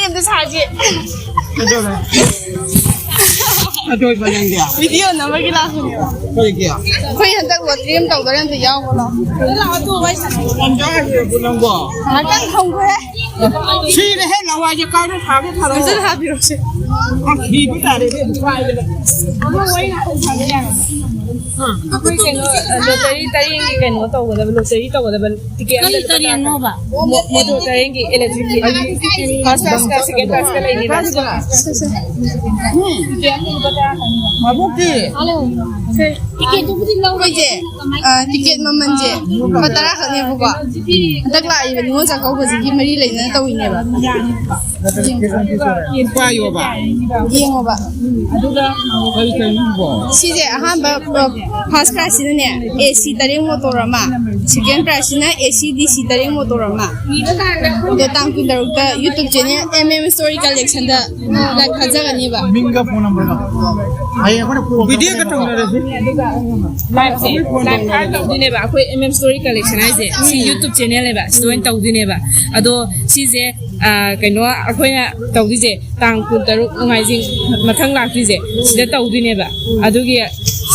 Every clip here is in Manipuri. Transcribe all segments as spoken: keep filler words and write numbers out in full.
ꯑꯝꯇ ꯁꯥꯁꯤ꯫ ꯀꯩꯗꯧꯔꯦ? ꯑꯗꯣꯏꯕ ꯅꯪꯗꯤ? ꯚꯤꯗꯤꯑꯣ ꯅꯝꯕꯒꯤ ꯂꯥꯛꯄꯅꯦꯕ꯫ ꯀꯩꯒꯤ? ꯑꯩꯈꯣꯏ ꯍꯟꯗꯛ ꯂꯣꯇꯔꯤ ꯑꯃ ꯇꯧꯗꯣꯔꯦ, ꯑꯝꯇ ꯌꯥꯎꯕ ꯂꯥꯛꯑꯣ꯫ ꯂꯥꯛꯑꯣ, ꯑꯗꯨ ꯋꯥꯔꯤ ꯁꯥꯟꯅꯁꯤ꯫ ꯑꯝꯇ ꯍꯥꯏꯕꯤꯔꯛꯑꯣ ꯅꯪꯕꯣ꯫ ꯉꯥꯏꯍꯥꯛꯇꯪ ꯊꯝꯈ꯭ꯔꯦ꯫ ꯁꯤꯅꯦꯍꯦ ꯂꯋꯥꯏꯁꯦ ꯀꯥꯏꯗ ꯊꯥꯒꯦ ꯊꯥꯔꯛꯑꯣ꯫ ꯑꯝꯇ ꯊꯥꯕꯤꯔꯛꯑꯣꯁꯦ꯫ ꯑ, ꯊꯤꯕ ꯇꯥꯔꯦ ꯏꯕꯦꯝꯃ ꯁ꯭ꯋꯥꯏꯗ꯫ ꯑꯩꯈꯣꯏ ꯀꯩꯅꯣ, ꯂꯣꯇꯔꯤ ꯇꯔꯦꯠꯀꯤ ꯀꯩꯅꯣ ꯇꯧꯒꯗꯕ, ꯂꯣꯇꯔꯤ ꯇꯧꯒꯗꯕ꯫ ꯇꯤꯀꯦꯠ ꯑꯝꯗ ꯀꯔꯤ ꯂꯨꯄꯥ ꯇꯔꯥ ꯇꯔꯦꯠꯅꯣꯕ? ꯃꯣ-, ꯃꯣꯇꯣꯔ ꯇꯔꯦꯠꯀꯤ ꯏꯂꯦꯛꯇ꯭ꯔꯤꯛꯀꯤ꯫ ꯐꯥꯔꯁ ꯀ꯭ꯂꯥꯁꯀ ꯁꯦꯀꯦꯟ ꯀ꯭ꯂꯥꯁꯀ ꯂꯩꯅꯤꯕ꯫ ꯇꯤꯀꯦꯠ ꯑꯝꯗ ꯂꯨꯄꯥ ꯇꯔꯥ ꯈꯛꯅꯤꯕ꯫ ꯃꯕꯨꯛꯇꯤ꯫ ꯇꯤꯀꯦꯠꯇꯨꯕꯨꯗꯤ ꯂꯧꯔꯣꯏꯁꯦ꯫ ꯑꯩꯈꯣꯏꯁꯦ, ꯑ, ꯇꯤꯀꯦꯠ ꯃꯃꯜꯁꯦ ꯂꯨꯄꯥ ꯇꯔꯥ ꯈꯛꯅꯦꯕꯀꯣ꯫ ꯍꯟꯗꯛ ꯂꯥꯛꯏꯕ ꯅꯤꯉꯣꯜ ꯆꯥꯛꯀꯧꯕꯁꯤꯒꯤ ꯃꯔꯤ ꯂꯩꯅꯅ ꯇꯧꯔꯤꯅꯦꯕ꯫ ꯄꯥꯏꯌꯣꯕ꯫ ꯌꯦꯡꯉꯣꯕ꯫ ꯀꯔꯤ ꯀꯔꯤꯅꯣꯕꯣ? ꯁꯤꯁꯦ ꯑꯍꯥꯟꯕ, ꯑ, ꯐꯥꯔꯁ ꯄ꯭ꯔꯥꯏꯖꯁꯤꯅꯅꯦ, ꯑꯦ ꯁꯤ ꯇꯔꯦꯠ ꯃꯣꯇꯣꯔ ꯑꯃ, ꯁꯦꯀꯦꯟ ꯄ꯭ꯔꯥꯏꯖꯁꯤꯅ ꯑꯦ ꯁꯤ ꯗꯤ ꯁꯤ ꯇꯔꯦꯠ ꯃꯣꯇꯣꯔ ꯑꯃ꯫ ꯑꯗꯣ ꯇꯥꯡ ꯀꯨꯟꯇꯔꯨꯛꯇ YouTube channel M M story ꯀꯂꯦꯛꯁꯟꯗ ꯂꯥꯏꯚ ꯊꯥꯖꯒꯅꯤꯕ꯫ ꯃꯤꯡꯒ ꯐꯣꯟ ꯅꯝꯕꯔꯒ꯫ ꯍꯌꯦꯡ ꯑꯩꯈꯣꯏꯅ ꯀꯣꯜ ꯚꯤꯗꯤꯑꯣꯒ ꯇꯧꯔꯛꯀꯅꯦꯕ꯫ ꯇꯧꯅꯔꯁꯤ꯫ ꯂꯥꯏꯚꯁꯦ, ꯂꯥꯏꯚ ꯊꯥꯔ ꯇꯧꯗꯣꯏꯅꯦꯕ꯫ ꯑꯩꯈꯣꯏ ꯑꯦꯝ ꯑꯦꯝ ꯁ꯭ꯇꯣꯔꯤ ꯀꯂꯦꯛꯁꯟ ꯍꯥꯏꯁꯦ ꯁꯤ YouTube ꯆꯦꯅꯦꯜꯅꯦꯕ, ꯁꯤꯗ ꯑꯣꯏꯅ ꯇꯧꯗꯣꯏꯅꯦꯕ꯫ ꯑꯗꯣ ꯁꯤꯁꯦ, ꯑ, ꯀꯩꯅꯣ, ꯑꯩꯈꯣꯏꯅ ꯇꯧꯗꯣꯏꯁꯦ ꯇꯥꯡ ꯀꯨꯟꯇꯔꯨꯛ ꯅꯣꯡꯃꯥꯏꯖꯤꯡ ꯃꯊꯪ ꯂꯥꯛꯇꯣꯏꯁꯦ ꯁꯤꯗ ꯇꯧꯗꯣꯏꯅꯦꯕ꯫ ꯑꯗꯨꯒꯤ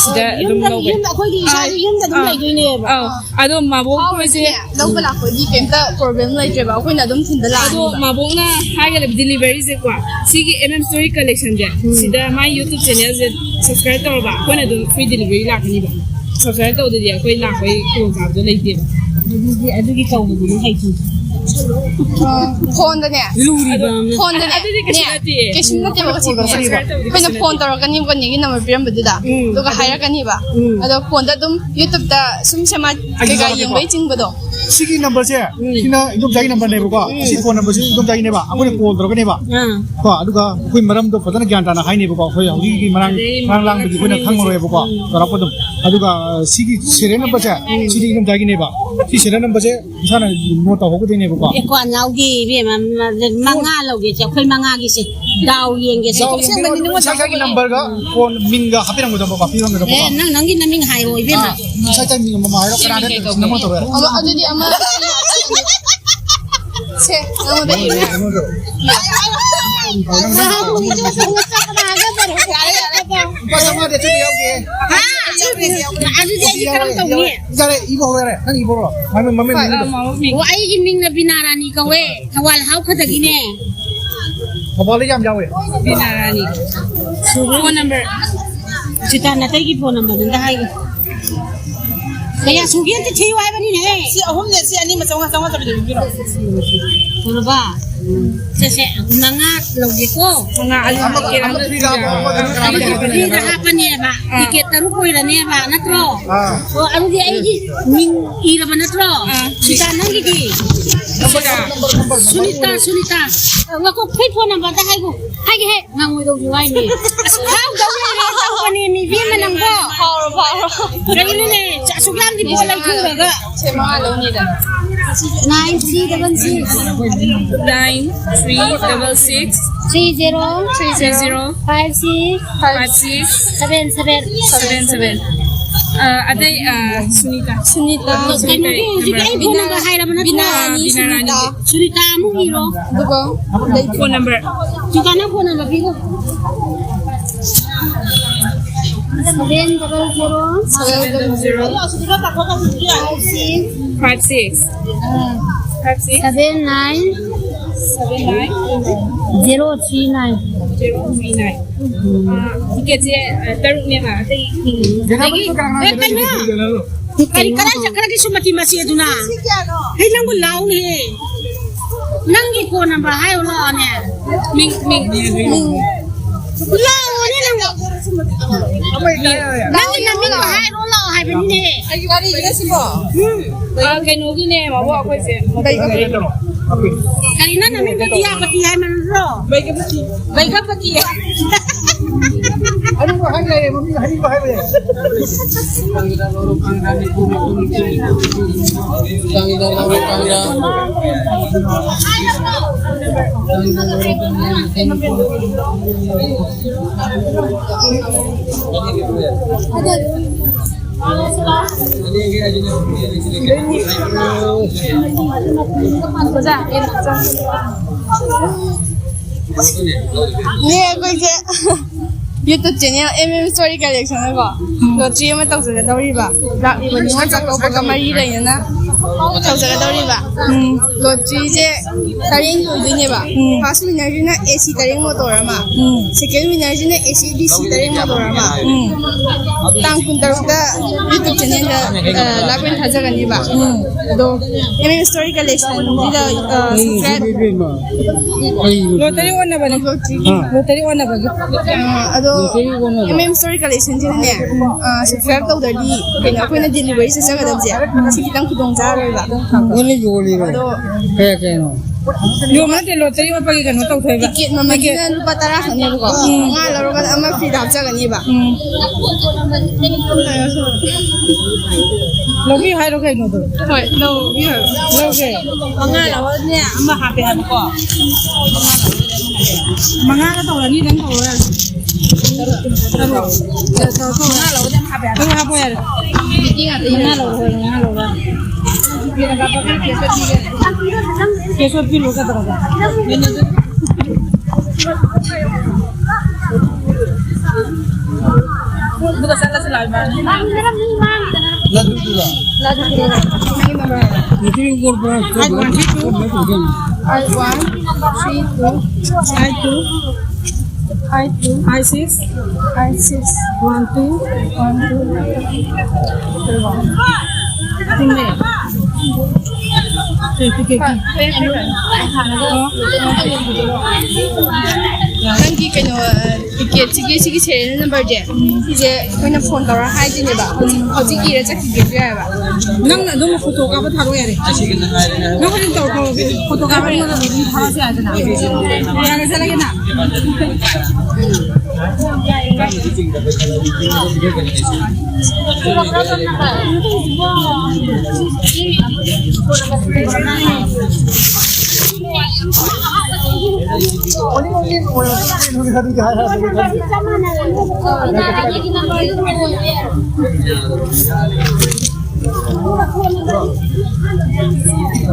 ꯁꯤꯗ ꯑꯗꯨꯝ ꯌꯨꯝꯗ, ꯂꯧꯕ꯫ ꯌꯨꯝꯗ, ꯑꯩꯈꯣꯏꯒꯤ ꯏꯁꯥꯒꯤ ꯑꯥ, ꯌꯨꯝꯗ ꯑꯗꯨꯝ ꯑꯥ, ꯂꯩꯗꯣꯏꯅꯦꯕ꯫ ꯑꯥ, ꯑꯗꯣ ꯃꯥꯕꯣꯛ ꯍꯣꯏꯁꯦ ꯐꯥꯎꯕꯁꯦ ꯂꯧꯕ ꯂꯥꯛꯄꯒꯤ ꯀꯩꯝꯇ ꯄ꯭ꯔꯣꯕ꯭ꯂꯦꯝ ꯂꯩꯇ꯭ꯔꯦꯕ, ꯑꯩꯈꯣꯏꯅ ꯑꯗꯨꯝ ꯊꯤꯟꯕ ꯑꯗꯣ ꯂꯥꯛꯑꯅꯤꯕ꯫ ꯃꯥꯕꯣꯛꯅ ꯍꯥꯏꯒꯗꯕ ꯗꯤꯂꯤꯚꯔꯤꯁꯦꯀꯣ, ꯁꯤꯒꯤ ꯑꯦꯝ ꯑꯦꯝ ꯁ꯭ꯇꯣꯔꯤ ꯀꯂꯦꯛꯁꯟꯁꯦ, ꯎꯝ꯫ ꯁꯤꯗ ꯃꯥꯏ YouTube ꯆꯦꯅꯦꯜꯁꯦ ꯁꯕꯁꯀ꯭ꯔꯥꯏꯕ ꯇꯧꯔꯕ, ꯑꯩꯈꯣꯏꯅ ꯑꯗꯨꯝ ꯐ꯭ꯔꯤ ꯗꯤꯂꯤꯚꯔꯤ ꯂꯥꯛꯀꯅꯤꯕ꯫ ꯁꯕꯁꯀ꯭ꯔꯥꯏꯕ ꯇꯧꯗꯗꯤ ꯑꯩꯈꯣꯏ ꯂꯥꯛꯄꯒꯤ ꯈꯨꯗꯣꯡꯆꯥꯕꯗꯣ ꯂꯩꯇꯦꯕ꯫ ꯑꯗꯨꯗꯤ ꯑꯗꯨꯒꯤ ꯇꯧꯕꯗꯨꯅꯤ ꯍꯩꯇ꯭ꯔꯤꯁꯦ꯫ ꯐꯣꯟꯗꯅꯦ꯫ ꯂꯨꯔꯤꯕ ꯑꯃ꯫ ꯐꯣꯟꯗꯅꯦ꯫ ꯑꯗꯨꯗꯤ ꯀꯩꯁꯨ ꯅꯦ, ꯅꯠꯇꯦ꯫ ꯀꯩꯁꯨ ꯅꯠꯇꯦꯕ ꯁꯤꯗꯤ꯫ ꯁꯕꯁꯀ꯭ꯔꯥꯏꯕ ꯇꯧꯗꯦ, ꯑꯩꯈꯣꯏꯅ ꯀꯩꯁꯨ ꯐꯣꯟ ꯅꯠꯇꯦ꯫ ꯇꯧꯔꯛꯀꯅꯤꯕꯀꯣ, ꯅꯦꯒꯤ ꯅꯝꯕꯔ ꯄꯤꯔꯝꯕꯗꯨꯗ꯫ ꯎꯝ꯫ ꯑꯗꯨꯒ ꯍꯥꯏꯔꯛꯀꯅꯤꯕ꯫ ꯎꯝ꯫ ꯑꯗꯣ ꯐꯣꯟꯗ ꯑꯗꯨꯝ YouTube-ꯇ ꯁꯨꯝ ꯁꯦꯃꯥ ꯑꯩ ꯀꯩꯀꯥ ꯍꯥꯏꯔꯛꯀꯦꯀꯣ꯫ ꯌꯦꯡꯕꯩ ꯆꯤꯡꯕꯗꯣ꯫ ꯁꯤꯒꯤ ꯅꯝꯕꯔꯁꯦ, ꯎꯝ꯫ ꯁꯤꯅ ꯏꯗꯣꯝꯆꯥꯒꯤ ꯅꯝꯕꯔꯅꯦꯕꯀꯣ꯫ ꯎꯝ꯫ ꯁꯤ ꯐꯣꯟ ꯅꯝꯕꯔꯁꯤ ꯏꯗꯣꯝꯆꯥꯒꯤꯅꯦꯕ꯫ ꯑꯩꯈꯣꯏꯅ ꯎꯝ꯫ ꯀꯣꯜ ꯇꯧꯔꯛꯀꯅꯦꯕ꯫ ꯑꯥ꯫ ꯀꯣ, ꯑꯗꯨꯒ ꯑꯩꯈꯣꯏ ꯃꯔꯝꯗꯣ ꯐꯖꯅ ꯒ꯭ꯌꯥꯟ ꯇꯥꯅ ꯍꯥꯏꯅꯦꯕꯀꯣ꯫ ꯑꯩꯈꯣꯏ ꯍꯧꯖꯤꯛꯀꯤ ꯃꯔꯥꯡ, ꯑꯗꯩ ꯃꯔꯥꯡ ꯂꯥꯡꯕꯒꯤ ꯑꯩꯈꯣꯏꯅ ꯈꯪꯉꯔꯣꯏꯕꯀꯣ꯫ ꯎꯝ꯫ ꯆꯥꯎꯔꯥꯛꯄ ꯑꯗꯨꯝ꯫ ꯑꯗꯨꯒ, ꯑ, ꯁꯤꯒꯤ ꯁꯦꯔꯤꯌꯦꯜ ꯅꯝꯕꯔꯁꯦ, ꯎꯝ꯫ ꯁꯤꯗꯤ ꯏꯗꯣꯝꯆꯥꯒꯤꯅꯦꯕ꯫ ꯁꯤ ꯁꯦꯔꯤꯌꯦꯜ ꯅꯝꯕꯔꯁꯦ ꯏꯁꯥꯅ ꯅꯣꯠ ꯇꯧꯍꯧꯒꯗꯣꯏꯅꯦꯕꯀꯣ꯫ ꯑꯦꯀꯥꯎꯟ ꯌꯥꯎꯗꯦ ꯏꯕꯦꯝꯃ, ꯃꯉꯥ ꯂꯧꯒꯦꯁꯦ, ꯑꯩꯈꯣꯏ ꯃꯉꯥꯒꯤꯁꯦ꯫ ꯗꯥꯎ ꯌꯦꯡꯒꯦꯁꯦ꯫ ꯗꯥꯎ ꯌꯦꯡꯒꯦ꯫ ꯏꯁꯥꯒꯤ ꯅꯝꯕꯔꯒ ꯐꯣꯟ ꯃꯤꯡꯒ ꯍꯥꯞꯄꯤꯔꯝꯒꯗꯕꯀꯣ, ꯄꯤꯔꯝꯒꯗꯕꯀꯣ꯫ ꯑꯦ, ꯅꯪ ꯅꯪꯒꯤ ꯅꯃꯤꯡ ꯍꯥꯏꯔꯣ ꯏꯕꯦꯝꯃ꯫ ꯑꯥ, ꯉꯁꯥꯏ ꯇꯥꯏꯃꯤꯡ ꯑꯃ ꯍꯥꯏꯔꯣ, ꯀꯅꯥꯗ ꯅꯝꯕꯔ ꯇꯧꯔꯦ? ꯑꯃ, ꯑꯗꯨꯗꯤ ꯑꯃ ꯁꯦ, ꯅꯉꯣꯟꯗ ꯏꯔꯦ꯫ ꯌꯥꯔꯦ, ꯌꯥꯔꯦ꯫ ꯂꯨꯄꯥ ꯆꯥꯝꯃꯉꯥꯗꯤ ꯑꯆꯨꯝꯕ ꯌꯥꯎꯗꯦ꯫ ꯍꯥ? ꯑꯗꯨꯗꯤ ꯑꯩꯗꯤ ꯀꯔꯝ ꯇꯧꯅꯤ? ꯌꯥꯔꯦ, ꯏꯕ ꯍꯧꯔꯦ꯫ ꯅꯪ ꯏꯕ ꯍꯧꯔꯣ꯫ ꯃꯃꯤꯡ, ꯃꯃꯤꯡ, ꯍꯣꯏ, ꯃꯃꯤꯡꯗꯣ꯫ ꯑ, ꯃꯃꯤꯡ꯫ ꯑꯣ, ꯑꯩꯒꯤ ꯃꯤꯡꯅ ꯕꯤꯅꯥ ꯔꯥꯅꯤ ꯀꯧꯋꯦ꯫ ꯊꯧꯕꯥꯜ ꯍꯥꯎ ꯈꯛꯇꯒꯤꯅꯦ꯫ ꯊꯧꯕꯥꯜꯗ ꯌꯥꯝ ꯌꯥꯎꯋꯦ꯫ ꯕꯤꯅꯥ ꯔꯥꯅꯤ꯫ Phone number. ꯁꯤꯇꯥ ꯅꯥꯇꯩꯒꯤ ꯐꯣꯟ ꯅꯝꯕꯔꯗꯨ ꯑꯝꯇ ꯍꯥꯏꯒꯦ꯫ ꯀꯌꯥ ꯁꯨꯒꯦ ꯑꯝꯇ ꯊꯤꯌꯨ ꯍꯥꯏꯕꯅꯤꯅꯦ꯫ ꯁꯤ ꯑꯍꯨꯝꯅꯦ, ꯁꯤ ꯑꯅꯤ ꯑꯃ ꯆꯥꯝꯃꯉꯥ, ꯆꯥꯝꯃꯉꯥ ꯆꯠꯄꯤꯗꯣ ꯌꯦꯡꯕꯤꯔꯣ꯫ ꯎꯔꯕ? ꯁꯦ, ꯁꯦ, ꯃꯉꯥ ꯂꯧꯒꯦꯀꯣ꯫ ꯃꯉꯥ, ꯑꯗꯨ ꯑꯃ, ꯇꯤꯀꯦꯠ ꯑꯃ ꯑꯃ ꯐ꯭ꯔꯤꯗ ꯍꯥꯞꯄꯣ, ꯑꯃ ꯐ꯭ꯔꯤꯗ ꯍꯥꯞꯄꯣ꯫ ꯐ꯭ꯔꯤꯗ ꯍꯥꯞꯄꯅꯦꯕ꯫ ꯑꯥ꯫ ꯇꯤꯀꯦꯠ ꯇꯔꯨꯛ ꯑꯣꯏꯔꯅꯦꯕ, ꯅꯠꯇ꯭ꯔꯣ? ꯑꯥ꯫ ꯑꯣ, ꯑꯗꯨꯗꯤ ꯑꯩꯒꯤ ꯃꯤꯡ ꯏꯔꯕ ꯅꯠꯇ꯭ꯔꯣ? ꯑꯥ꯫ ꯁꯤꯇꯥ, ꯅꯪꯒꯤꯗꯤ? Number, number, number, number. Sunita, Sunita. ꯑ, ꯉꯥꯏꯈꯣ, ꯑꯩꯈꯣꯏ ꯐꯣꯟ ꯅꯝꯕꯔꯗ ꯍꯥꯏꯒꯣ꯫ ꯍꯥꯏꯒꯦ ꯍꯦ꯫ ꯉꯝꯃꯣꯏꯗꯧꯁꯨ ꯋꯥꯏꯅꯦ꯫ ꯑꯁ, ꯐꯥꯎꯗꯧ ꯂꯩꯔꯦ ꯇꯧꯕꯅꯦ, ꯃꯤ ꯏꯕꯦꯝꯃ ꯅꯪꯕꯣ꯫ ꯐꯥꯎꯔꯣ, ꯐꯥꯎꯔꯣ꯫ ꯀꯩꯅꯣꯅꯦ, ꯑꯁꯨꯛ ꯌꯥꯝꯗꯤ ꯄꯣꯠ ꯂꯩꯊꯣꯛꯎꯔꯒ꯫ ꯁꯦ, ꯃꯉꯥ ꯂꯧꯅꯤꯗ꯫ Nine three double six꯫ Nine three double six꯫ Three zero꯫ Three zero꯫ Five six꯫ Five six꯫ Seven seven꯫ Seven seven꯫ ꯑ, ꯑꯇꯩ, ꯑ, ꯁꯨꯅꯤꯇꯥ꯫ ꯁꯨꯅꯤꯇꯥ꯫ ꯀꯩꯅꯣꯒꯤ ꯍꯧꯖꯤꯛ ꯑꯩ ꯐꯣꯟ ꯅꯝꯕꯔ ꯍꯥꯏꯔꯕ ꯅꯠꯇ꯭ꯔꯣ? ꯕꯤꯅꯥ ꯔꯥꯅꯤ, ꯁꯨꯅꯤꯇꯥ꯫ ꯁꯨꯅꯤꯇꯥ ꯑꯃꯨꯛ ꯏꯔꯣ꯫ ꯑꯗꯨꯒ ꯐꯣꯟ ꯅꯝꯕꯔ꯫ ꯁꯨꯅꯤꯇꯥ, ꯅꯪ ꯐꯣꯟ ꯅꯝꯕꯔ ꯄꯤꯈꯣ꯫ Seven double zero. Seven double zero. Five six. Five six. Five six. Seven nine. Seven nine. Zero three nine. Zero three nine. ꯑꯥ, ꯇꯤꯀꯦꯠꯁꯦ, ꯑ, ꯇꯔꯨꯛꯅꯦꯕ, ꯑꯇꯩ ꯑꯗꯒꯤ, ꯑꯦ, ꯀꯩꯅꯣ? ꯀꯔꯤ, ꯀꯗꯥꯏ ꯆꯠꯈ꯭ꯔꯒꯦ ꯁꯨꯃꯇꯤ ꯃꯆꯦꯗꯨꯅ? ꯍꯩ, ꯅꯪꯕꯨ ꯂꯥꯎꯅꯦꯍꯦ꯫ ꯅꯪꯒꯤ ꯐꯣꯟ ꯅꯝꯕꯔ ꯍꯥꯏꯌꯨ ꯂꯥꯛꯑꯣꯅꯦ꯫ ꯃꯤꯡ, ꯃꯤꯡ, ꯃꯤꯡ꯫ ꯂꯥꯛꯑꯣꯅꯦ ꯅꯪꯕꯨ꯫ ꯅꯪꯒꯤ ꯅꯃꯤꯡꯗꯣ ꯍꯥꯏꯔꯣ ꯂꯥꯛꯑꯣ ꯍꯥꯏꯕꯅꯤꯅꯦ꯫ ꯑꯩꯒꯤ ꯋꯥꯔꯤꯁꯤꯅ ꯁꯤꯕꯣ? ꯎꯝ꯫ ꯑ, ꯀꯩꯅꯣꯒꯤꯅꯦ, ꯃꯕꯣꯛ ꯑꯩꯈꯣꯏꯁꯦ꯫ ꯀꯔꯤꯅꯣ ꯅꯃꯤꯡꯗꯣ ꯇꯤꯌꯥꯄꯇꯤ ꯍꯥꯏ ꯃꯥꯟꯅꯗ꯭ꯔꯣ? ꯕꯩꯒꯄꯇꯤ꯫ ꯕꯩꯒꯄꯇꯤ꯫ ꯑꯔꯤꯕ ꯍꯥꯏ ꯌꯥꯏꯌꯦ, ꯃꯃꯤꯡ ꯑꯔꯤꯕ ꯍꯥꯏꯕ ꯌꯥꯏ꯫ ꯑꯣꯖꯥ, ꯅꯦ, ꯑꯩꯈꯣꯏꯁꯦ YouTube channel M M Story Collection ꯀꯣ, lottery ꯑꯃ ꯇꯧꯖꯒꯗꯧꯔꯤꯕ, ꯂꯥꯛꯂꯤꯕ ꯅꯤꯉꯣꯜ ꯆꯥꯛꯀꯧꯕꯒ ꯃꯔꯤ ꯂꯩꯅꯅ ꯇꯧꯖꯒꯗꯧꯔꯤꯕ꯫ ꯎꯝ꯫ Lottery ꯁꯦ ꯇꯔꯦꯠ ꯑꯣꯏꯗꯣꯏꯅꯦꯕ꯫ ꯎꯝ꯫ First winner ꯁꯤꯅ AC ꯇꯔꯦꯠ motor ꯑꯃ, ꯎꯝ꯫ Second winner ꯁꯤꯅ AC DC ꯇꯔꯦꯠ motor ꯑꯃ꯫ ꯎꯝ꯫ ꯇꯥꯡ ꯀꯨꯟꯇꯔꯨꯛꯇ YouTube channel ꯗ, ꯑ, live ꯑꯣꯏꯅ ꯊꯥꯖꯒꯅꯤꯕ꯫ ꯎꯝ꯫ ꯑꯗꯣ M M Story Collection ꯁꯤꯗ, ꯑ, subscribe ꯂꯣꯇꯔꯤ ꯑꯣꯟꯅꯕꯅꯦ꯫ ꯍꯥ? ꯂꯣꯇꯔꯤ ꯑꯣꯟꯅꯕꯒꯤ꯫ ꯑ, ꯑꯗꯣ ꯂꯣꯇꯔꯤ ꯑꯣꯟꯅꯕ꯫ M M Story Collection ꯁꯤꯅꯅꯦ, ꯑ, subscribe ꯇꯧꯗ꯭ꯔꯗꯤ ꯀꯩꯅꯣ ꯑꯩꯈꯣꯏꯅ delivery ꯆꯠꯆꯒꯗꯕꯁꯦ ꯁꯤ ꯈꯤꯇꯪ ꯈꯨꯗꯣꯡ ꯆꯥꯔꯣꯏꯕ꯫ ꯑꯣꯟꯂꯤꯁꯨ ꯑꯣꯟꯂꯤꯔꯣ? ꯑꯗꯣ ꯀꯌꯥ ꯀꯌꯥꯅꯣ? ꯌꯣꯟꯕ ꯅꯠꯇꯦ, ꯂꯣꯇꯔꯤ ꯑꯣꯠꯄꯒꯤ ꯀꯩꯅꯣ ꯇꯧꯊꯣꯛꯏꯕ꯫ Ticket ꯃꯃꯜꯁꯤꯅ ꯂꯨꯄꯥ ꯇꯔꯥ ꯈꯛꯅꯦꯕꯀꯣ꯫ ꯎꯝ꯫ ꯃꯉꯥ ꯂꯧꯔꯒꯅ ꯑꯃ free ꯗ ꯍꯥꯞꯆꯒꯅꯤꯕ꯫ ꯎꯝ꯫ ꯂꯧꯕꯤꯌꯨ ꯍꯥꯏꯔꯣ ꯀꯩꯅꯣꯗꯣ? ꯍꯣꯏ, ꯂꯧꯕꯤꯌꯨ ꯍꯥꯏꯔꯣ꯫ ꯂꯧꯒꯦ꯫ ꯃꯉꯥ ꯂꯧꯔꯅꯦ, ꯑꯃ ꯍꯥꯞꯄꯦ ꯍꯥꯏꯕꯀꯣ꯫ ꯃꯉꯥꯒ ꯇꯧꯔꯅꯤ, ꯅꯪ ꯇꯧꯔꯣ ꯌꯥꯔꯦ꯫ ꯇꯔꯨꯛ꯫ ꯇꯔꯨꯛ꯫ ꯃꯉꯥ ꯂꯧꯔꯗꯤ ꯑꯃ ꯍꯥꯞꯄꯦ ꯍꯥꯏꯕ꯫ ꯇꯔꯨꯛ ꯍꯥꯞꯄꯣ ꯌꯥꯔꯦ꯫ ꯃꯉꯥ ꯂꯧꯔꯣ, ꯃꯉꯥ ꯂꯧꯔꯣ꯫ ꯀꯦꯁꯣꯠ ꯄꯤꯔꯣ ꯀꯩꯗꯧꯔꯒꯦ? ꯑꯗꯨꯒ ꯆꯠꯂꯁꯤ ꯂꯥꯛꯑꯣ ꯏꯕꯥꯅꯤ꯫ ꯂꯗꯨꯗꯨꯔꯣ? ꯂꯗꯨꯗꯨꯔꯣ? Five one three two. Five one three two. Five two. Five two. Five six. Five six. One two. One two. ꯊꯤꯡꯉꯦ꯫ ꯅꯪꯒꯤ ꯀꯩꯅꯣ, ticket ꯁꯤꯒꯤ, ꯁꯤꯒꯤ serial number ꯁꯦ, ꯁꯤꯁꯦ ꯑꯩꯈꯣꯏꯅ phone ꯇꯧꯔ ꯍꯥꯏꯗꯣꯏꯅꯦꯕ꯫ ꯍꯧꯖꯤꯛ, ꯍꯧꯖꯤꯛ ꯏꯔ ꯆꯠꯈꯤꯒꯦꯁꯨ ꯌꯥꯏꯑꯕ꯫ ꯅꯪꯅ ꯑꯗꯨꯝ photo ꯀꯥꯞꯄ ꯊꯥꯔꯛꯑꯣ ꯌꯥꯔꯦ꯫ ꯅꯪ ꯍꯧꯖꯤꯛ ꯇꯧꯔꯣ, photo ꯀꯥꯞꯄ ꯑꯗꯨꯝ ꯊꯥꯔꯛꯑꯁꯨ ꯌꯥꯏꯗꯅ꯫ ꯌꯥꯔꯦ, ꯆꯠꯂꯒꯦ ꯅꯪ꯫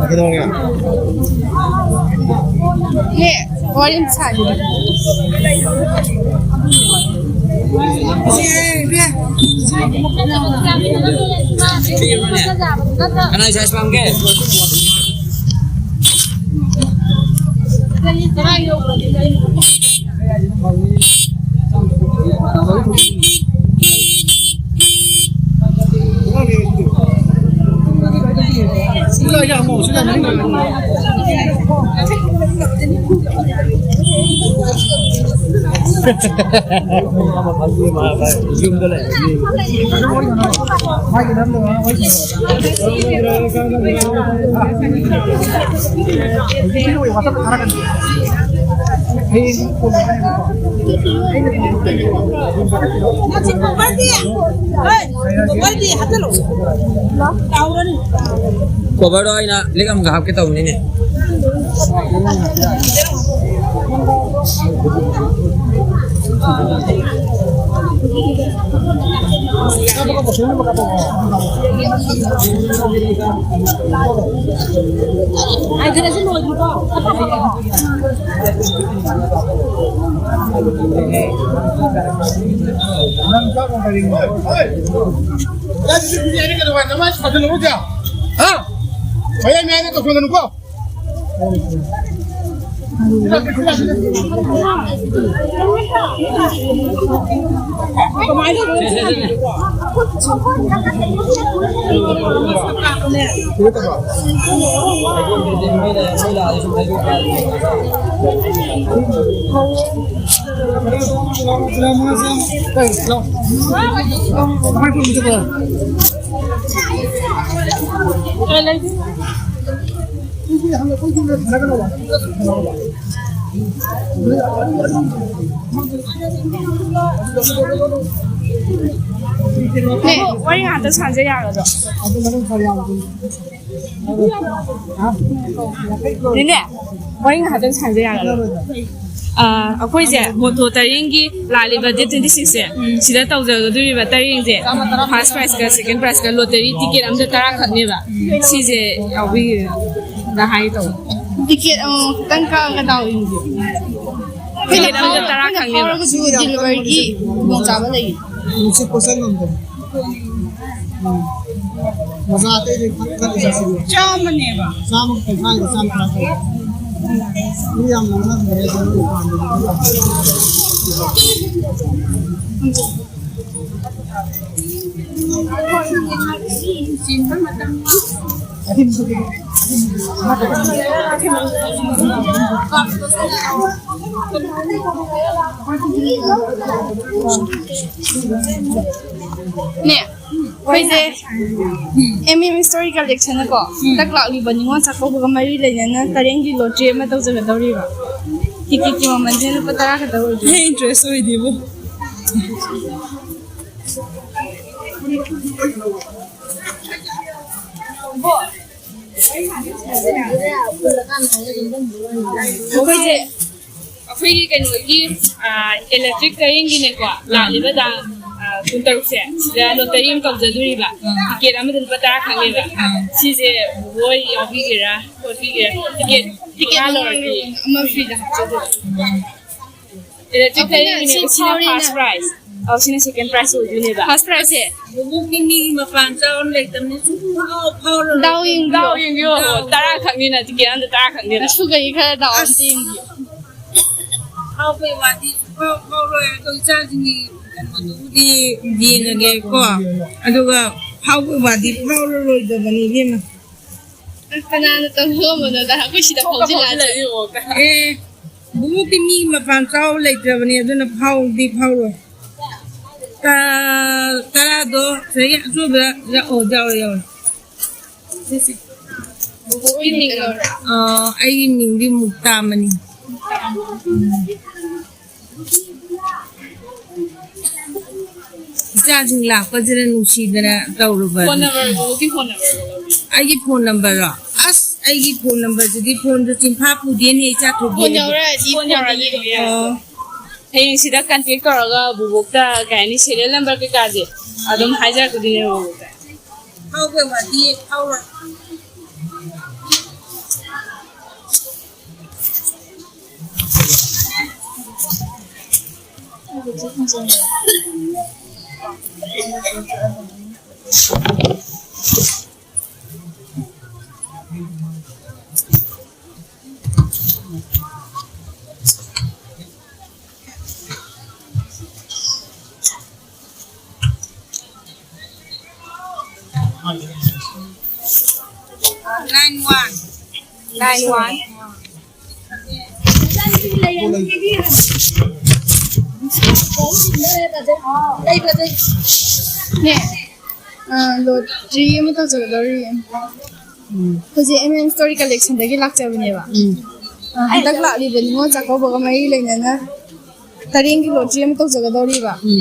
ꯀꯩꯗꯧꯔꯒꯦ? ꯍꯦ, ꯋꯥꯔꯤ ꯑꯃ ꯁꯥꯒꯦ꯫ ꯀꯅꯥꯏ size ꯄꯥꯝꯒꯦ? ꯌꯨꯝꯗ ꯂꯩ꯫ Cover ꯗꯣ ꯑꯩꯅ ꯂꯤꯛ ꯑꯃꯒ ꯍꯥꯞꯀꯦ ꯇꯧꯕꯅꯤꯅꯦ꯫ ꯍꯥꯏꯗꯅꯁꯨ ꯂꯣꯏꯗ꯭ꯔꯤꯕꯣ? ꯅꯪ ꯆꯥꯛ ꯀꯔꯤ? ꯍꯥ? ꯃꯌꯥꯏ ꯃꯌꯥꯏꯗ ꯇꯧꯁꯟꯒꯅꯨꯀꯣ꯫ ꯅꯦ, ꯋꯥꯔꯤ ꯉꯥꯛꯇꯪ ꯁꯥꯟꯅꯖ ꯌꯥꯒꯗ꯭ꯔꯣ? ꯑꯗꯨ ꯃꯅꯨꯡ ꯈꯔ ꯌꯥꯎꯕꯗꯨꯅꯤ꯫ ꯍꯥ? ꯅꯦꯅꯦ, ꯋꯥꯔꯤ ꯉꯥꯛꯇꯪ ꯁꯥꯟꯅꯖ ꯌꯥꯒꯗ꯭ꯔꯣ? ꯑꯥ, ꯑꯩꯈꯣꯏꯁꯦ ꯃꯣꯇꯣ ꯇꯔꯦꯡꯒꯤ ꯂꯥꯛꯂꯤꯕ ꯗꯦꯠ ꯇ꯭ꯋꯦꯟꯇꯤ ꯁꯤꯛꯁꯁꯦ ꯁꯤꯗ ꯇꯧꯖꯒꯗꯣꯔꯤꯕ ꯇꯔꯦꯡꯁꯦ, ꯐꯥꯔꯁ ꯄ꯭ꯔꯥꯏꯖꯀ ꯁꯦꯀꯦꯟ ꯄ꯭ꯔꯥꯏꯖꯀ ꯂꯣꯇꯔꯤ ꯇꯤꯀꯦꯠ ꯑꯝꯗ ꯇꯔꯥ ꯈꯛꯅꯦꯕ꯫ ꯁꯤꯁꯦ ꯌꯥꯎꯕꯤꯒꯦꯔꯥ ꯍꯥꯏꯒꯦ ꯇꯧꯕ꯫ ꯇꯤꯀꯦꯠ ꯑꯃꯃꯝ ꯈꯛꯇꯪ ꯀꯛꯑꯒ ꯗꯥꯎ ꯌꯦꯡꯕꯤꯌꯨ꯫ ꯇꯤꯀꯦꯠ ꯑꯃꯗ ꯇꯔꯥ ꯑꯩꯈꯣꯏꯅ ꯈꯪꯅꯦꯕ꯫ ꯐꯥꯎꯔꯒꯁꯨ ꯗꯦꯂꯤꯚꯔꯤꯒꯤ ꯈꯨꯗꯣꯡꯆꯥꯕ ꯂꯩ꯫ ꯅꯨꯡꯁꯤꯠ ꯄꯣꯠꯁꯟ ꯉꯝꯗꯕ꯫ ꯎꯝ꯫ ꯃꯆꯥ ꯑꯇꯩꯗꯤ ꯈꯔ ꯈꯔ ꯆꯥꯁꯤꯜꯂꯨ꯫ ꯆꯥꯝꯃꯅꯦꯕ꯫ ꯆꯥꯝꯃ ꯀꯨꯟꯊ꯭ꯔꯥꯒꯤ ꯆꯥꯝꯃ ꯇꯔꯥ ꯇꯧ꯫ ꯃꯤ ꯌꯥꯝ ꯂꯧꯅꯕꯅꯦ ꯑꯗꯨ ꯅꯣꯏ ꯄꯥꯝꯗꯕ꯫ ꯅꯦ, ꯑꯩꯈꯣꯏꯁꯦ ꯑꯦꯝ ꯑꯦꯝ ꯍꯤꯁꯇꯣꯔꯤ ꯀꯂꯦꯛꯁꯟꯅꯀꯣ, ꯍꯟꯗꯛ ꯂꯥꯛꯂꯤꯕ ꯅꯤꯉꯣꯜ ꯆꯥꯛꯀꯧꯕꯒ ꯃꯔꯤ ꯂꯩꯅꯅ ꯇꯔꯦꯡꯒꯤ ꯂꯣꯇ꯭ꯔꯤ ꯑꯃ ꯇꯧꯖꯒꯗꯧꯔꯤꯕ꯫ ꯇꯤꯀꯦꯠꯀꯤ ꯃꯃꯜꯁꯦ ꯂꯨꯄꯥ ꯇꯔꯥ ꯈꯛꯇ ꯑꯣꯏꯗꯣꯏꯅꯦ꯫ ꯑꯩ ꯏꯟꯇꯔꯦꯁ ꯑꯣꯏꯗꯦꯕꯣ꯫ ꯑꯩꯈꯣꯏꯁꯦ ꯑꯩꯈꯣꯏꯒꯤ ꯀꯩꯅꯣꯒꯤ, ꯑꯥ, ꯏꯂꯦꯛꯇ꯭ꯔꯤꯛ ꯇꯔꯦꯡꯒꯤꯅꯦꯀꯣ, ꯂꯥꯛꯂꯤꯕ ꯇꯥꯡ, ꯑꯥ, ꯀꯨꯟꯇꯔꯨꯛꯁꯦ ꯁꯤꯗ ꯂꯣꯇꯔꯤ ꯑꯃ ꯇꯧꯖꯗꯣꯔꯤꯕ꯫ ꯇꯤꯀꯦꯠ ꯑꯃꯗ ꯂꯨꯄꯥ ꯇꯔꯥ ꯈꯛꯅꯦꯕ꯫ ꯁꯤꯁꯦ ꯕꯣꯏ ꯌꯥꯎꯕꯤꯒꯦꯔꯥ ꯈꯣꯠꯄꯤꯒꯦꯔꯥ? ꯇꯤꯀꯦꯠ ꯇꯤꯀꯦꯠ ꯃꯉꯥ ꯂꯧꯔꯗꯤ ꯑꯃ ꯐ꯭ꯔꯤꯗ ꯍꯥꯞꯆꯗꯣꯏꯕ꯫ ꯏꯂꯦꯛꯇ꯭ꯔꯤꯛ ꯑꯩꯈꯣꯏꯅ ꯇꯔꯦꯡꯒꯤꯅꯦ, ꯁꯤ ꯁꯤꯅ ꯐꯥꯎꯔꯦꯅ ꯐꯥꯔꯁ ꯄ꯭ꯔꯥꯏꯖ꯫ ꯑꯧ, ꯁꯤꯅ ꯁꯦꯀꯦꯟ ꯄ꯭ꯔꯥꯏꯖ ꯑꯣꯏꯗꯣꯏꯅꯦꯕ꯫ ꯐꯥꯔꯁ ꯄ꯭ꯔꯥꯏꯖꯁꯦ ꯂꯧꯕꯨꯛꯀꯤ ꯃꯤꯒꯤ ꯃꯄꯥꯟ ꯆꯥꯎꯅ ꯂꯩꯇꯕꯅꯤ, ꯁꯨꯝ ꯐꯥꯎ ꯐꯥꯎꯔ ꯗꯥꯎ ꯂꯣꯏꯔꯦ꯫ ꯌꯦꯡꯕꯤꯌꯣ꯫ ꯗꯥꯎ ꯌꯦꯡꯕꯤꯌꯣ꯫ ꯗꯥꯎ ꯇꯔꯥ ꯈꯛꯅꯤꯅ, ꯇꯤꯀꯦꯠ ꯑꯝꯗ ꯇꯔꯥ ꯈꯛꯅꯤꯅ꯫ ꯑꯁꯨꯒꯩ ꯈꯔ ꯗꯥꯎ ꯑꯝꯇ ꯌꯦꯡꯕꯤꯌꯨ꯫ ꯐꯥꯎꯕꯩ ꯋꯥꯗꯤ ꯁꯨꯡꯐꯥꯎ ꯐꯥꯎꯔꯣꯏ꯫ ꯑꯗꯣ ꯏꯆꯥꯁꯤꯡꯒꯤ ꯀꯩꯅꯣꯗꯨꯕꯨꯗꯤ ꯌꯦꯡꯉꯒꯦꯀꯣ꯫ ꯑꯗꯨꯒ ꯐꯥꯎꯕꯩ ꯋꯥꯗꯤ ꯐꯥꯎꯔꯔꯣꯏꯗꯕꯅꯤ, ꯏꯕꯦꯝꯃ꯫ ꯀꯅꯥꯅ ꯇꯝꯕ ꯉꯝꯕꯅꯣꯗ? ꯑꯩꯈꯣꯏ ꯁꯤꯗ ꯐꯥꯎꯖꯤꯜꯂꯛꯑꯗꯤ꯫ ꯑꯦ, ꯕꯨꯕꯣꯛꯇꯤ ꯃꯤ ꯃꯄꯥꯟ ꯆꯥꯎ ꯂꯩꯇ꯭ꯔꯕꯅꯤ, ꯑꯗꯨꯅ ꯐꯥꯎꯗꯤ ꯐꯥꯎꯔꯣꯏ꯫ ꯇ-, ꯇꯔꯥꯗꯣ ꯁꯤꯗꯒꯤ ꯑꯆꯣꯏꯕꯗ ꯌꯥꯎ-, ꯑꯣ, ꯌꯥꯎꯔꯦ, ꯌꯥꯎꯔꯦ꯫ ꯁꯤ, ꯁꯤ꯫ ꯕꯨꯕꯣꯛꯀꯤ ꯃꯤꯡ ꯂꯧꯔꯦ꯫ ꯑ, ꯑꯩꯒꯤ ꯃꯤꯡꯗꯤ ꯃꯨꯛꯇꯥꯃꯅꯤ꯫ ꯎꯝ꯫ ꯏꯆꯥꯁꯤꯡ ꯂꯥꯛꯄꯁꯤꯗ ꯅꯨꯡꯁꯤꯗꯅ ꯇꯧꯔꯨꯕ꯫ ꯐꯣꯟ ꯅꯝꯕꯔ, ꯕꯣꯕꯣꯛꯀꯤ ꯐꯣꯟ ꯅꯝꯕꯔ꯫ ꯑꯩꯒꯤ ꯐꯣꯟ ꯅꯝꯕꯔꯔꯣ? ꯑꯁ, ꯑꯩꯒꯤ ꯐꯣꯟ ꯅꯝꯕꯔꯁꯤꯗꯤ ꯐꯣꯟꯗꯨ ꯆꯤꯟꯐꯥ ꯄꯨꯗꯦꯅꯦ, ꯏꯆꯥ ꯊꯣꯏꯕꯤ꯫ ꯐꯣꯟ ꯌꯧꯔꯛꯑꯗꯤ, ꯐꯣꯟ ꯌꯧꯔꯛꯑꯗꯤ ꯑꯗꯨꯝ ꯌꯥꯏ꯫ ꯑꯣ꯫ ꯍꯌꯦꯡ ꯁꯤꯗ contact ꯇꯧꯔꯒ ꯕꯣꯕꯣꯛꯇ, ꯀꯩ ꯍꯥꯏꯅꯤ, serial number ꯀꯩꯀꯥꯁꯦ ꯑꯗꯨꯝ ꯍꯥꯏꯖꯔꯛꯀꯗꯣꯏꯅꯦꯕ ꯕꯣꯕꯣꯛꯇ꯫ ꯐꯥꯎꯕ ꯃꯥꯗꯤ ꯐꯥꯎꯔꯣꯏ꯫ Nine one. Nine one. ꯅꯦ, ꯑ, lottery ꯑꯃ ꯇꯧꯖꯒꯗꯧꯔꯤ꯫ ꯎꯝ꯫ ꯑꯩꯈꯣꯏꯁꯦ M M Story Collectionꯗꯒꯤ ꯂꯥꯛꯆꯕꯅꯦꯕ꯫ ꯎꯝ꯫ ꯑ, ꯍꯟꯗꯛ ꯂꯥꯛꯂꯤꯕ ꯅꯤꯉꯣꯜ ꯆꯥꯛꯀꯧꯕꯒ ꯃꯔꯤ ꯂꯩꯅꯅ ꯇꯔꯦꯡꯒꯤ lottery ꯑꯃ ꯇꯧꯖꯒꯗꯧꯔꯤꯕ꯫ ꯎꯝ꯫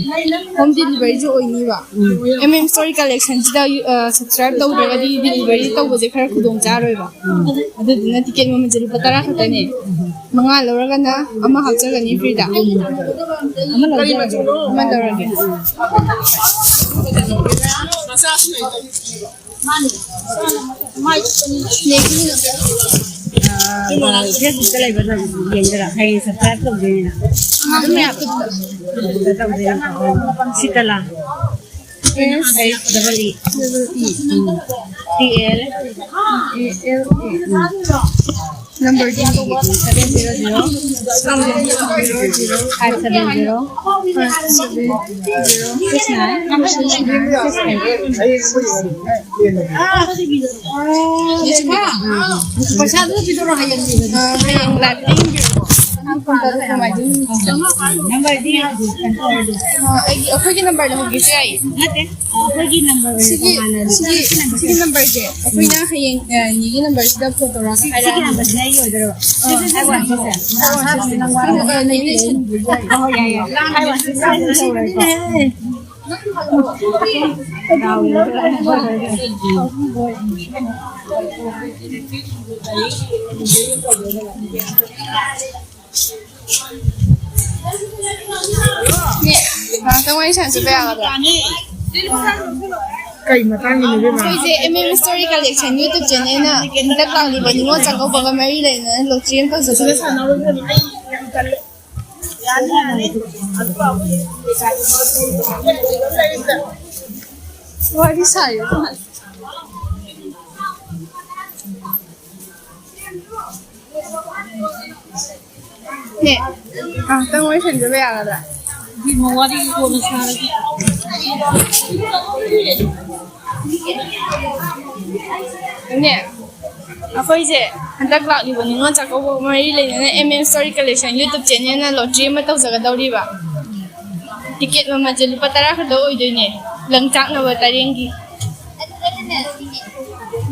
Home deliveryꯁꯨ ꯑꯣꯏꯅꯤꯕ꯫ ꯎꯝ꯫ M M Story Collectionꯁꯤꯗ, ꯑ, subscribe ꯇꯧꯗ꯭ꯔꯒꯗꯤ delivery ꯇꯧꯕꯁꯦ ꯈꯔ ꯈꯨꯗꯣꯡ ꯆꯥꯔꯣꯏꯕ꯫ ꯎꯝ꯫ ꯑꯗꯨꯗꯨꯅ ticket ꯃꯃꯜꯁꯦ ꯂꯨꯄꯥ ꯇꯔꯥ ꯈꯛꯇꯅꯦ꯫ ꯎꯝ꯫ ꯃꯉꯥ ꯂꯧꯔꯒꯅ ꯑꯃ ꯍꯥꯞꯆꯒꯅꯤ freeꯗ꯫ ꯑꯃ ꯂꯧꯖꯔꯒꯦ꯫ ꯑꯃ ꯂꯧꯔꯒꯦ꯫ ꯑꯥ, Facebookꯇ ꯂꯩꯕ ꯌꯦꯡꯗꯣꯏꯔꯥ? ꯍꯌꯦꯡ subscribe ꯇꯧꯗꯣꯏꯅꯤꯅ꯫ ꯑꯗꯨꯝ ꯌꯥ-, ꯇꯧꯗꯣꯏꯅꯤꯀꯣ꯫ ꯁꯤꯇꯂꯥ꯫ S H double E. Double E. Um. T L. A L A. Um. Numberꯗꯤ seven zero zero, five seven zero, five seven zero, six nine, six nine, six eight. ꯄꯩꯁꯥꯗꯨ ꯄꯤꯊꯣꯔꯛꯑꯣ ꯍꯌꯦꯡ꯫ ꯑ, ꯍꯌꯦꯡ live ꯌꯦꯡꯕꯤꯔꯛꯑꯣ꯫ ꯅꯪ ꯐꯣꯟ ꯇꯧꯔꯒ ꯀꯃꯥꯏꯅ ꯇꯧꯅꯤ? Numberꯗꯤ ꯀꯩꯅꯣ ꯇꯧꯔꯗꯤ꯫ ꯑ, ꯑꯩꯒꯤ, ꯑꯩꯈꯣꯏꯒꯤ numberꯗ ꯍꯧꯒꯦꯁꯨ ꯌꯥꯏꯌꯦ꯫ ꯅꯠꯇꯦ, ꯑ, ꯑꯩꯈꯣꯏꯒꯤ number ꯑꯣꯏꯅ ꯁꯤꯒꯤ, ꯇꯣꯉꯥꯟꯅ ꯁꯤꯒꯤ, ꯁꯤꯒꯤ numberꯁꯦ ꯑꯩꯈꯣꯏꯅ ꯍꯌꯦꯡ, ꯑ, ꯅꯤꯒꯤ numberꯁꯤꯗ phone ꯇꯧꯔꯒ ꯁꯤ, ꯁꯤꯒꯤ ꯍꯥꯏꯔꯛꯑꯒꯦ꯫ Numberꯁꯤꯅ ꯑꯩꯒꯤ ꯑꯣꯏꯗꯣꯏꯔꯣ? ꯑ, ꯁꯤꯒꯤ numberꯁꯦ꯫ ꯑ, ꯅꯤꯅꯦ ꯁꯤꯟꯕꯤꯔꯣ꯫ ꯍꯣꯏ, ꯍꯣꯏ, ꯌꯥꯏ, ꯌꯥꯏ꯫ Five one six seven ꯇꯧꯔꯦꯀꯣ꯫ ꯉꯥꯏꯍꯥꯛꯇꯪ ꯋꯥꯔꯤ ꯁꯥꯟꯅꯁꯤꯕ ꯌꯥꯒꯗ꯭ꯔꯥ? ꯀꯩ ꯃꯇꯥꯡꯒꯤꯅꯣ, ꯏꯕꯦꯝꯃ? ꯑꯩꯈꯣꯏꯁꯦ M M Story Collection YouTube channelꯅ ꯍꯟꯗꯛ ꯂꯥꯛꯂꯤꯕ ꯅꯤꯉꯣꯜ ꯆꯥꯛꯀꯧꯕꯒ ꯃꯔꯤ ꯂꯩꯅꯅ lottery ꯑꯃ ꯇꯧꯖꯗꯣꯏꯅꯤ꯫ ꯋꯥꯔꯤ ꯁꯥꯏꯌꯦ꯫ ꯅꯦ, ꯉꯥꯛꯇꯪ ꯋꯥꯔꯤ ꯁꯥꯟꯅꯕ ꯌꯥꯒꯗ꯭ꯔꯥ? ꯏꯕꯦꯝꯃ, ꯋꯥꯔꯤ ꯀꯣꯟꯅ ꯁꯥꯔꯒꯦ꯫ ꯅꯦ, ꯑꯩꯈꯣꯏꯁꯦ ꯍꯟꯗꯛ ꯂꯥꯛꯂꯤꯕ ꯅꯤꯉꯣꯜ ꯆꯥꯛꯀꯧꯕ ꯃꯔꯤ ꯂꯩꯅꯅ M M Story Collection YouTube channelꯅ lottery ꯑꯃ ꯇꯧꯖꯒꯗꯧꯔꯤꯕ꯫ Ticket ꯃꯃꯜꯁꯦ ꯂꯨꯄꯥ ꯇꯔꯥ ꯈꯛꯇ ꯑꯣꯏꯗꯣꯏꯅꯦ, ꯂꯪꯆꯥꯛꯅꯕ ꯇꯔꯦꯡꯒꯤ꯫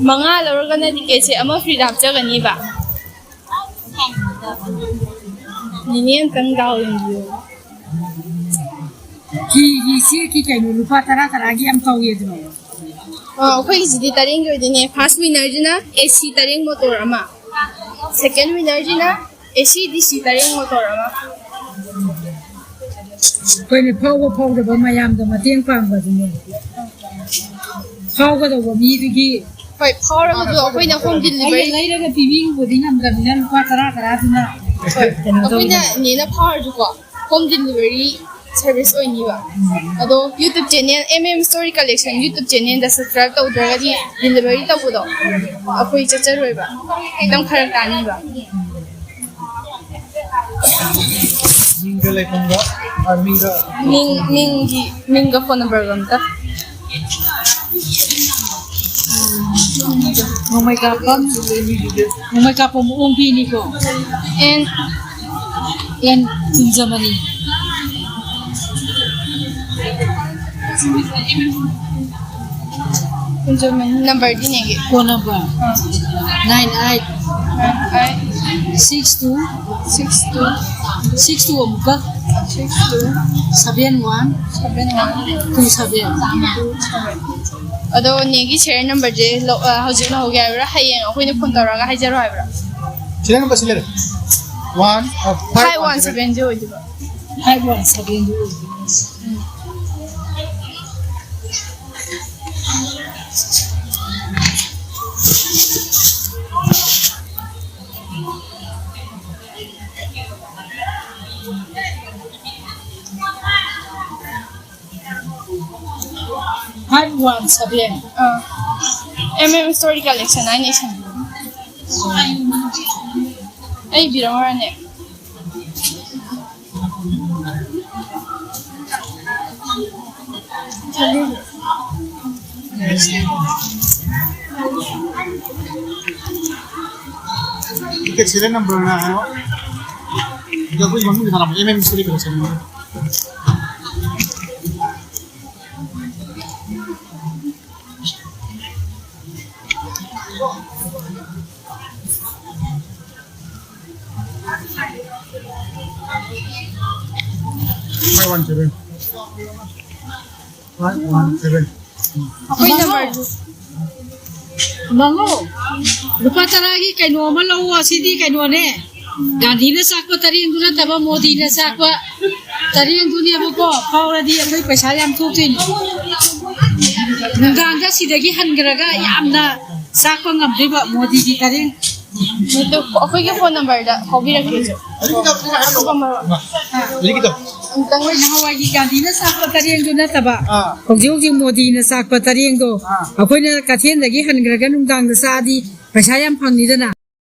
ꯃꯉꯥ ꯂꯧꯔꯒꯅ ticketꯁꯦ ꯑꯃ freeꯗ ꯍꯥꯞꯆꯒꯅꯤꯕ꯫ ꯅꯤꯅꯦ ꯑꯝꯇꯪ ꯗꯥꯎ ꯌꯦꯡꯕꯤꯌꯨ꯫ ꯀꯤꯒꯤ ꯆꯦꯛꯀꯤ ꯀꯩꯅꯣ ꯂꯨꯄꯥ ꯇꯔꯥ ꯇꯔꯥꯒꯤ ꯌꯥꯝ ꯇꯧꯋꯦ ꯑꯗꯨꯅ꯫ ꯑꯥ, ꯑꯩꯈꯣꯏꯒꯤꯁꯤꯗꯤ ꯇꯔꯦꯡꯒꯤ ꯑꯣꯏꯗꯣꯏꯅꯦ꯫ First winnerꯁꯤꯅ AC ꯇꯔꯦꯡ motor ꯑꯃ, second winnerꯁꯤꯅ AC DC ꯇꯔꯦꯡ motor ꯑꯃ꯫ ꯑꯩꯈꯣꯏꯅ ꯐꯥꯎꯕ ꯐꯥꯎꯗꯕ ꯃꯌꯥꯝꯗ ꯃꯇꯦꯡ ꯄꯥꯡꯕꯗꯨꯅꯦ꯫ ꯐꯥꯎꯒꯗꯧꯕ ꯃꯤꯗꯨꯒꯤ ꯍꯣꯏ, ꯐꯥꯎꯔꯒꯁꯨ ꯑꯩꯈꯣꯏꯅ home delivery ꯑꯩꯅ ꯂꯩꯔꯒ ꯄꯤꯕꯤꯕꯨꯗꯤ ꯉꯝꯗꯕꯅꯤꯅ ꯂꯨꯄꯥ ꯇꯔꯥ ꯇꯔꯥꯗꯨꯅ ꯀꯩꯅꯣ ꯑꯩꯈꯣꯏꯅ ꯇꯧꯕ꯫ ꯅꯦꯅ ꯐꯥꯎꯔꯁꯨꯀꯣ, home delivery service ꯑꯣꯏꯅꯤꯕ꯫ ꯑꯗꯣ YouTube channel M M Story Collection YouTube channelꯗ subscribe ꯇꯧꯗ꯭ꯔꯒꯗꯤ delivery ꯇꯧꯕꯗꯣ ꯑꯩꯈꯣꯏ ꯆꯠꯆꯔꯣꯏꯕ, ꯈꯤꯇꯪ ꯐꯔꯛ ꯇꯥꯅꯤꯕ꯫ ꯃꯤꯡꯒ ꯂꯩꯐꯝꯒ, ꯑ, ꯃꯤꯡꯒ ꯃꯤꯡ, ꯃꯤꯡꯒꯤ, ꯃꯤꯡꯒ phone numberꯒ ꯑꯝꯇ꯫ ꯅꯣꯡꯃꯩ ꯀꯥꯞꯄꯝ, ꯅꯣꯡꯃꯩ ꯀꯥꯞꯄꯝ ꯑꯣꯡꯕꯤꯅꯤꯀꯣ꯫ ꯑꯦꯟ, ꯑꯦꯟ ꯀꯨꯟꯖꯃꯅꯤ꯫ ꯀꯨꯟꯖꯃꯅꯤ numberꯗꯤ ꯅꯦꯒꯤ꯫ Phone number ꯑꯥ꯫ Nine eight꯫ Nine eight꯫ Six two꯫ Six two꯫ Six two ꯑꯃꯨꯛꯀ꯫ Seven one, seven one, two seven. ꯑꯗꯣ ꯅꯦꯒꯤ ꯁꯦꯔꯤꯌꯦꯜ ꯅꯝꯕꯔꯁꯦ ꯂꯧ-, ꯑ, ꯍꯧꯖꯤꯛ ꯂꯧꯍꯧꯒꯦ ꯍꯥꯏꯕ꯭ꯔꯥ, ꯍꯌꯦꯡ ꯑꯩꯈꯣꯏꯅ ꯐꯣꯟ ꯇꯧꯔꯒ ꯍꯥꯏꯖꯔꯣ ꯍꯥꯏꯕ꯭ꯔꯥ? ꯁꯦꯔꯤꯌꯦꯜ ꯅꯝꯕꯔ ꯁꯤ ꯂꯩꯔꯦ꯫ One, uh, five one seven zero ꯑꯣꯏꯗꯣꯏꯕ꯫ Five one seven zero ꯑꯣꯏꯗꯣꯏꯕ꯫ Five one seven. ꯑꯥ꯫ M M Story Collection ꯍꯥꯏꯅ ꯏꯁꯟꯕꯤꯌꯨ꯫ ꯑꯩ ꯏꯕꯤꯔꯝꯃꯔꯅꯦ꯫ ꯁꯤꯔꯤꯌꯦꯜ ꯅꯝꯕꯔꯅ ꯍꯥꯏꯔꯣ꯫ ꯑꯗꯣ ꯑꯩꯈꯣꯏ ꯃꯃꯤꯡꯗ ꯊꯥꯔꯛꯄ, M M Story Collection꯫ Five one seven. Five one seven. ꯑꯩꯈꯣꯏ ꯅꯝꯕꯔꯗꯨ꯫ ꯃꯉꯣ, ꯂꯨꯄꯥ ꯇꯔꯥꯒꯤ ꯀꯩꯅꯣ ꯑꯃ ꯂꯧꯑꯣ꯫ ꯑꯁꯤꯗꯤ ꯀꯩꯅꯣꯅꯦ, ꯒꯥꯟꯙꯤꯅ ꯆꯥꯛꯄ ꯇꯔꯦꯡꯗꯨ ꯅꯠꯇꯕ, ꯃꯣꯗꯤꯅ ꯆꯥꯛꯄ ꯇꯔꯦꯡꯗꯨꯅꯦꯕꯀꯣ꯫ ꯐꯥꯎꯔꯗꯤ ꯑꯩꯈꯣꯏ ꯄꯩꯁꯥ ꯌꯥꯝ ꯊꯣꯛꯇꯣꯏꯅꯤ꯫ ꯅꯨꯡꯗꯥꯡꯗ ꯁꯤꯗꯒꯤ ꯍꯟꯈ꯭ꯔꯒ ꯌꯥꯝꯅ ꯆꯥꯛꯄ ꯉꯝꯗꯣꯏꯕ ꯃꯣꯗꯤꯒꯤ ꯇꯔꯦꯡ꯫ ꯑꯗꯨ ꯑꯩꯈꯣꯏꯒꯤ ꯐꯣꯟ ꯅꯝꯕꯔꯗ ꯐꯥꯎꯕꯤꯔꯛꯀꯦ, ꯏꯆꯦ꯫ ꯑꯗꯨꯒ ꯃꯔꯣꯟ꯫ ꯑꯗꯨꯒꯤꯗꯣ꯫ ꯑꯃꯨꯛꯇꯪ ꯑꯣꯏꯅ꯫ ꯅꯍꯥꯟꯋꯥꯏꯒꯤ ꯒꯥꯟꯙꯤꯅ ꯆꯥꯛꯄ ꯇꯔꯦꯡꯗꯨ ꯅꯠꯇꯕ, ꯑꯥ꯫ ꯍꯧꯖꯤꯛ ꯍꯧꯖꯤꯛ ꯃꯣꯗꯤꯅ ꯆꯥꯛꯄ ꯇꯔꯦꯡꯗꯣ, ꯑꯥ꯫ ꯑꯩꯈꯣꯏꯅ ꯀꯩꯊꯦꯜꯗꯒꯤ ꯍꯟꯈ꯭ꯔꯒ ꯅꯨꯡꯗꯥꯡꯗ ꯆꯥꯛꯑꯗꯤ ꯄꯩꯁꯥ ꯌꯥꯝ ꯐꯪꯅꯤꯗꯅ꯫